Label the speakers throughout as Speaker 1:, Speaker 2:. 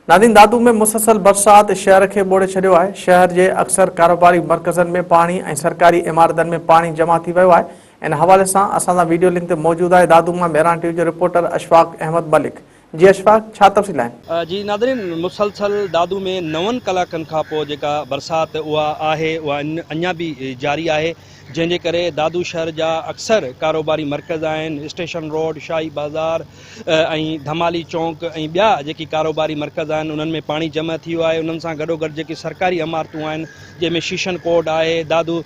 Speaker 1: نادين دادو ۾ مسلسل برسات شهر کي ٻوڙي ڇڏيو آهي، شهر جي اڪثر ڪاروباري مرڪزن ۾ پاڻي ۽ سرڪاري عمارتن ۾ پاڻي جمع ٿي ويو آهي، ان حوالي سان اسان سان ويڊيو لنڪ تي موجود آهي دادو مان مهراڻ ٽي وي جو رپورٽر اشفاق احمد ملڪ جي اشفاق ڇا تفصيل آهن؟
Speaker 2: جي ناظرين مسلسل دادو ۾ نون ڪلاڪن کان پوء جيڪا برسات اها آهي اها اڃا به جاري آهي جنهن جي ڪري دادو شهر جا اڪثر ڪاروباري مرڪز آهن اسٽيشن روڊ شاهي بازار ۽ ڌمالي چونڪ ۽ ٻيا جيڪي ڪاروباري مرڪز آهن انهن ۾ پاڻي جمع ٿي ويو آهي انهن سان گڏوگڏ جيڪي سرڪاري عمارتون آهن جنهن ۾ شيشن ڪورٽ آهي دادو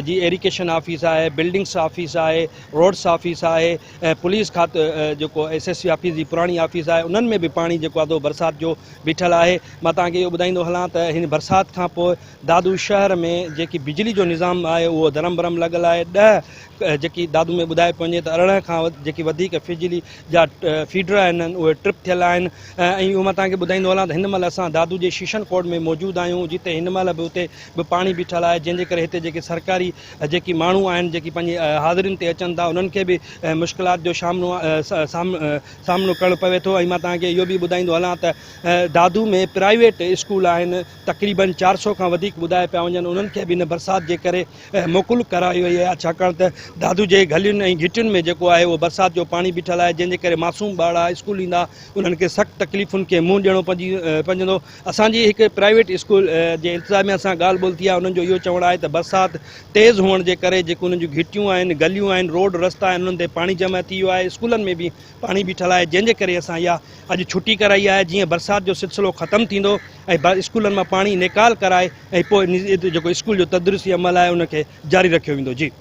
Speaker 2: جي ايريگيشن آفيس آهي بلڊنگس آفيس آهي روڊس آفيس آهي ۽ پوليس کاتو جيڪو ايس ايس سي آفيس جي پراڻي آفيس آهي انهن ۾ به پاڻي جيڪو آهي برسات جو بيٺل آهي مان توهان کي اهو ٻڌائيندو هلان ته هن برسات کان پوء دادو شهر ۾ جيڪي بجلي جو نظام آهي اهو درم برم لڳل آهي ڏهه جيڪي دادو ۾ ٻڌايو پيو وڃي ته 18 کان جيڪي وڌيڪ بجلي جا فيڊر آهن اهي ٽرپ ٿيل آهن ۽ اهو مان توهان کي ٻڌائيندو هلان ته هن مهل اسان دادو جي شيشن ڪوٽ ۾ موجود آهيون جتي هن مهل به اتي به پاڻي بيٺل آهي جنهن جي ڪري هتي جيڪي سرڪاري جيڪي ماڻهو آهن جيڪي پنهنجي حاضرين تي اچن ٿا انهن کي به مشڪلات جو سامنو سامنو ڪرڻو پوي ٿو ۽ مان توهان کي اهو به ٻڌائيندو هلان ته دادو ۾ پرائيويٽ اسڪول آهن تقريبن 400 کان وڌيڪ ٻڌايا پيا وڃن انهن کي به هن برسات جي ڪري موڪل ڪرائي وئي آهي ڇاڪاڻ ته دادو جي گلين ۽ گهٽين ۾ جيڪو آهي اهو برسات جو پاڻي بيٺل آهي جنهن جي ڪري معصوم ٻارڙا اسڪول ايندا انهن کي سخت تڪليفن کي منهن ڏيڻو پوندو اسان جي هڪ پرائيويٽ اسڪول جي انتظاميا سان ڳالهه ٻولهه ٿي آهي انهن جو اهو چوڻ آهي ته برسات تيز هئڻ جي ڪري جيڪو انهن جون گهٽيون آهن گليون آهن روڊ رستا آهن انهن تي پاڻي جمع ٿي ويو آهي اسڪولن ۾ به پاڻي بيٺل آهي جنهن جي ڪري اسان اها اڄ ڇٽي ڪرائي آهي جيئن برسات جو سلسلو ختم ٿيندو ۽ اسڪولن مان پاڻي نيڪال ڪرائي ۽ پوء جيڪو اسڪول جو تدريسي عمل آهي ان کي جاري رکيو ويندو جي.